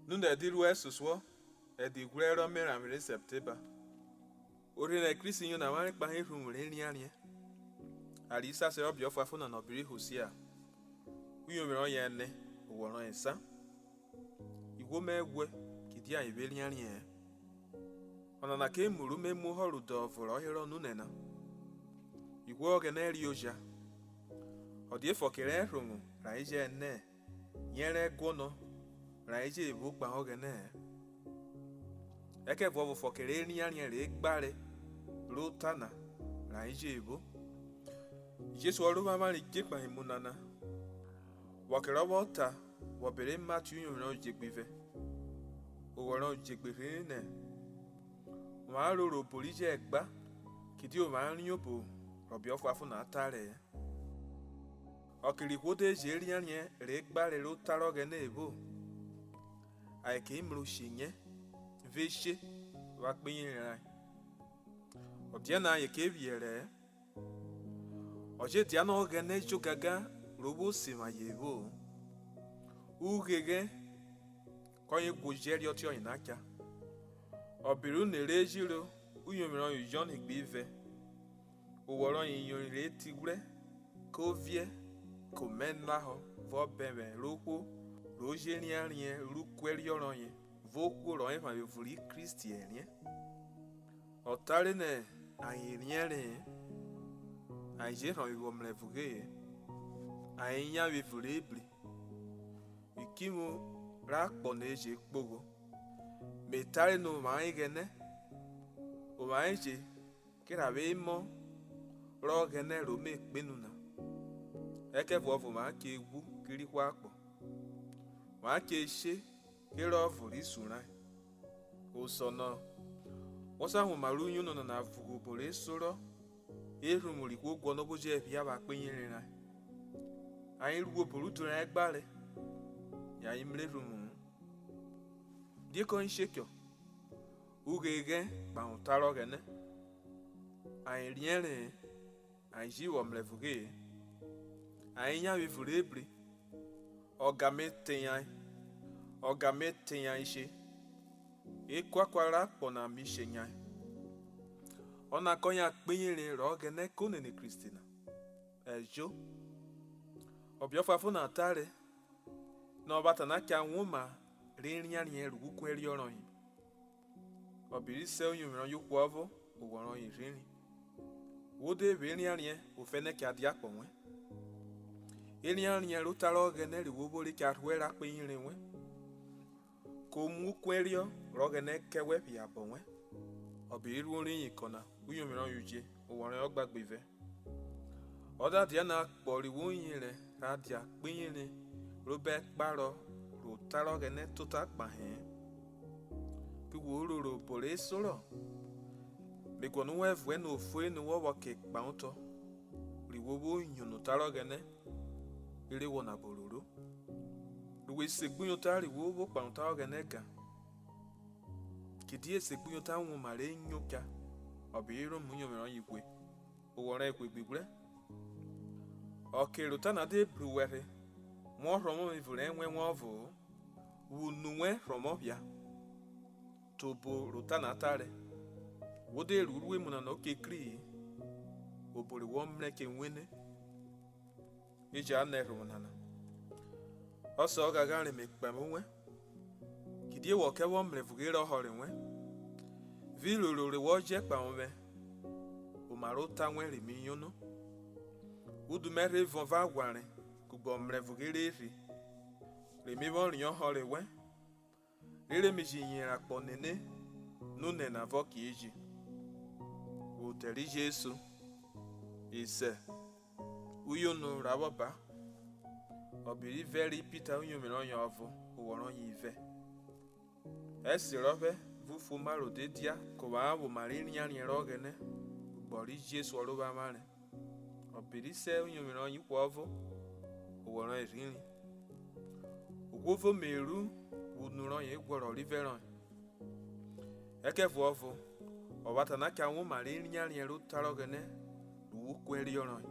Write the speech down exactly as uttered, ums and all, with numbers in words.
Nonẹ ẹdẹ iruo ẹsosuọ, ẹdẹ ighwrẹ rọ me eranvwe rẹ Sẹptẹmba. Orherẹn Kristi yono avwanre kpahen erhuvwu rẹ erianriẹn. A ri isase rẹ ọbe ọfuanfon nana ọbe ri Hosia, uyovwin rọyen ẹne, owọ rọyen esan. Ihwo mẹ ghwẹ, kidie ayen vwo erianriẹn-ẹn. Ọnana ke emu ru me muohọ rẹ odẹ ọvo rọ herọ nonẹ na. Ihwo Ọghẹnẹ rioja, ọ dia fọke rẹ erhuvwu rẹ ayen jẹ nẹ yẹrẹ ẹguọnọ rẹ ayen je vwo kpahen Ọghẹnẹ-ẹ. Ẹkẹvuọvo fọke rẹ erianriẹn re gbare rẹ ota na rẹ ayen je vwo. Jesu Ọrovwavwanre dje kpahen emu nana. Vwọ kerẹ ọ vwọ ta vwẹ ọbe rẹ Matiu uyovwin rẹ ujegbe ivẹ, owọ rẹ ujegbe rhirin nẹ, ovwan roro obo ri jẹ ẹgba, kidie ovwan riẹn obo rẹ ọbe ọfuanfon na tare-e. Ọke rẹ ihwo de je riẹnriẹn re gbare rẹ ota rẹ Ọghẹnẹ evo, ayen ke mrẹ oshenyẹ vẹ eshe vwẹ akpeyeren rayen. Ọ diẹ na ayen ke vwiẹrẹ-ẹ. Ọ je dianẹ Ọghẹnẹ jo gangan ro vwo sivwi ayen vwo-o. Ugheghe kọyen ghwoghwo jẹ ẹriọ ọtiọyena cha. Ọbe rẹ une re jiro uyovwin rọyen Jọn gbe ivẹ, owọ rọyen iyorin re tighwrẹ, ko viẹ, ko mẹnahọ vwọ bẹnbẹn rẹ ohwo ro je riẹnriẹn rẹ ukuẹriọ rọyen vẹ ohwo rọ hepha vwevunrẹ Kristi ẹriẹn. Ọ tare nẹ ayen riẹnre-e, ayen je rhọnvwe vwọ mrẹvughe-e, ayen yan vwevunrẹ ebri, ikimu rẹ akpọ na eje kpogho. Me tare nẹ ovwan eghẹnẹ, ovwan eje ke rha vwẹ emọ rẹ Ọghẹnẹ ro me kpenu na, ẹkẹvuọvo ovwan che ghwu kerẹ ihwo akpọ, ovwan che she kerẹ ọvo rẹ isun rayen. Osọ na, wọ sa womarẹ uyono nana vughe oboresorọ erhuvwu rẹ ihwo guọnọ vwo jẹ phia vwẹ akpeyeren rayen. Ayen ru obo rẹ udu rayen gbare, yẹ ayen mrẹ erhuvwu-u. Die kọyen shechọ? Ugheghe kpahen ota rẹ Ọghẹnẹ. Ayen riẹnre-e, ayen ji vwọ mrẹvughe-e. Ayen yan vwevunrẹ ebri. Ọga me teyan, ọga me teyan ishe. Ekuakua rẹ akpọ na mi sheyan. Ọna kọyen akpeyeren rẹ Ọghẹnẹ ke Onenikristi na? Ẹjo. Ọbe ọfuanfon na tare nẹ ọvwata na cha womarẹ erianriẹn rẹ ukuẹriọ rọyen. Ọbe ri se uyovwin rọyen ihwo ọvo, owọ rọyen irhirin. Wo de vwo erianriẹn, ofẹnẹ cha dia akpọ wẹn. Erianriẹn rẹ ota rẹ Ọghẹnẹ rẹ wo vwori cha rhuẹrẹ akpeyeren wẹn, ko mu ukuẹriọ rẹ Ọghẹnẹ kẹ wẹ phiyọ abọ wẹn. Ọbe ri ru orhiẹn kọna, uyovwin rọyen uje, owọ rọyen ọgbagba ivẹ. Ọ da dianẹ akpọ ri wo yeren rha dia akpeyeren ro bẹn ẹkparọ rẹ ota rẹ Ọghẹnẹ tota kpahen-en, ki wo roro oboresorọ, me guọnọ owẹ vuẹ nẹ ofori nẹ wọ vwọ kẹ ekpahotọ ri wo vwo yono ota rẹ Ọghẹnẹ, rere wọ nabọ roro. Ru we segbuyota ri wo vwo kpahen ota rẹ Ọghẹnẹ gan, kidie esegbuyota womarẹ enyo cha. Ọbe ri Rom uyovwin rọyen ihwe, owọ rọyen ihwe gbighwrẹ. Ọke rẹ ota na de bru wẹ rhe, wọ rhọvwọn evunrẹ ẹwẹn wẹn ọvo-o, vwẹ unu wẹn rhọvwọn phia, te obo rẹ ota na tare. Wo de ru uruemu nana okekri-i, obo re wọ mrẹ che wene. E jẹ a nẹ ẹrhovwo nana. Ọsẹ ọghanghanre me kpẹvwẹ wẹn, kidie wọ kẹ vwọ mrẹvughe rẹ ọhọre wẹn, vẹ iroro re wọ jẹ kpahọn vwẹ oma rẹ ota wẹn re mi yono. Udu mẹ rhe vọn vẹ aghwanre kugbe ọmrẹvughe re rhe, re mi vwọ riẹn ọhọre wẹn, rere mi ji yeren akpọ nene nonẹ na vwọ kieje. Vwẹ otẹ ri Jesu, isẹ, uyono ra vwọ ba. Ọbe rivẹ ri Pita uyovwin rọyen ọvo, owọ rọyen ivẹ. Ẹserọphẹ vẹ ufuoma rode dia kẹ ovwan womarẹ erianriẹn rẹ Ọghẹnẹ kugbe ọ ri Jesu Ọrovwavwanre. Ọbe ri se uyovwin rọyen ihwe ọvo, owọ rọyen irhirin. Ohwo ọvo me ru vwẹ unu rọyen e ghwọrọ ọrivẹ rọyen. Ẹkẹvuọvo, ọvwata na cha womarẹ erianriẹn rẹ ota rẹ Ọghẹnẹ ru vwo kuẹriọ rọyen.